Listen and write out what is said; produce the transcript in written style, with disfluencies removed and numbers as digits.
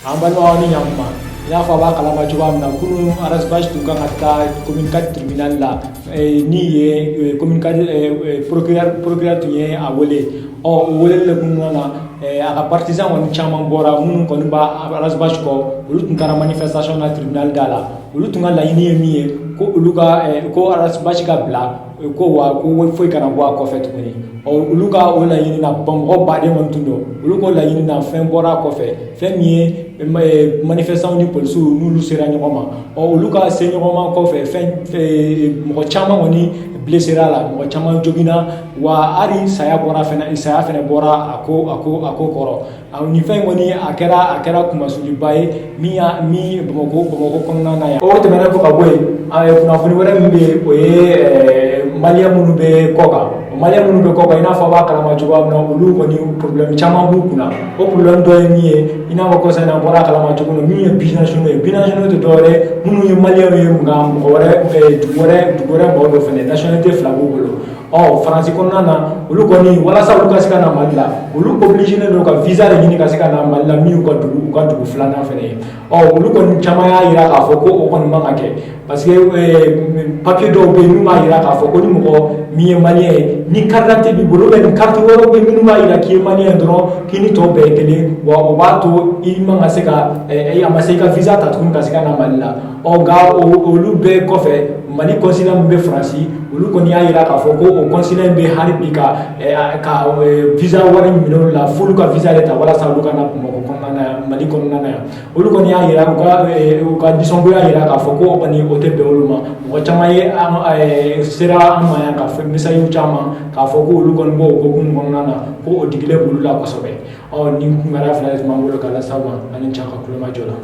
An balimaw, ni ɲankuma. I n'a fɔ a b'a kalama cogoya min na, kunun Ras Bath tun kan ka taa commune 4 tribunal la ni ye commune 4 procureur tun ye a wele. Ɔ, o weleli de kɔnɔna na, a ka partisan kɔni caman bɔra, minnu kɔni b'a Ras Bath kɔ, olu tun taara manifestation na tribunal da la. Olu tun ka laɲini ye min ye, ko olu ka ko Ras Bath ka bila ko, wa ko foyi kana bɔ a kɔfɛ tuguni. Ɔ, olu ka o laɲini na, mɔgɔ baden kɔni tun don. Olu ka laɲini na, fɛn bɔra a kɔfɛ, fɛn min ye manifestants ni polisiw n'olu sera ɲɔgɔn ma. Ɔ, olu ka se ɲɔgɔn ma kɔfɛ, fɛn mɔgɔ caman kɔni blessera la, mɔgɔ caman joginna, wa hali saya bɔra fɛnɛ, saya fɛnɛ bɔra a ko kɔrɔ. Nin fɛn kɔni, a kɛra kunmasuliba ye min y'a min Bamakɔ kɔnɔna na yan. O tɛmɛnen kɔ ka bɔ yen, kunnafoni wɛrɛ min bɛ yen, o ye Malien minnu bɛ kɔ kan. O Malien minnu bɛ kɔ kan, i n'a fɔ a b'a kalama cogoya min na, olu kɔni, problème caman b'u kunna. O problème dɔ ye min ye, i n'a fɔ kɔsa in na, an bɔra a kalama cogo min na, min ye binationaux ye. Binationaux tɛ dɔwɛrɛ ye, minnu ye Malienw ye, nka mɔgɔ wɛrɛ, dugu wɛrɛ mɔgɔ dɔ fɛnɛ, nationalité fila b'u bolo. Ɔ, Faransi kɔnɔna na, olu kɔni, walasa olu ka se ka na Mali la, olu obligé don ka visa de ɲini ka se ka na Mali la, min y'u ka dugu, u ka dugu filanan fɛnɛ ye. Ɔ, olu kɔni caman y'a jira k'a fɔ ko o kɔni man ka kɛ, parce que papier dɔw bɛ yen minnu b'a jira k'a fɔ ko ni mɔgɔ min ye Malien ye, ni carte d'identité b'i bolo, ou bien ni carte wɛrɛw bɛ yen minnu b'a jira k'i ye Malien ye dɔrɔn, k'i ni tɔw bɛɛ ye kelen, wa o b'a to i man ka se ka, a ma se i ka visa ta tuguni ka se ka na Mali la. Ɔ, nka olu bɛɛ kɔfɛ, Mali consulat min bɛ Faransi, olu kɔni y'a jira k'a fɔ ko o consulat in bɛ hali bi ka visa wari minɛ olu la, f'olu ka visa de ta walasa olu ka na Bamakɔ kɔnɔna na yan, Mali kɔnɔna na yan. Olu kɔni y'a jira, u ka nisɔngoya jira k'a fɔ ko o kɔni, o tɛ bɛn olu ma. Mɔgɔ caman ye an sera an ma yan ka message caman k'a fɔ ko olu kɔni b'o hokumu kɔnɔna na, ko o digilen b'olu la kosɛbɛ. Ɔ, nin kibaruya fila de tun b'an bolo ka lase aw ma. Ani can ka kulomajɔ la.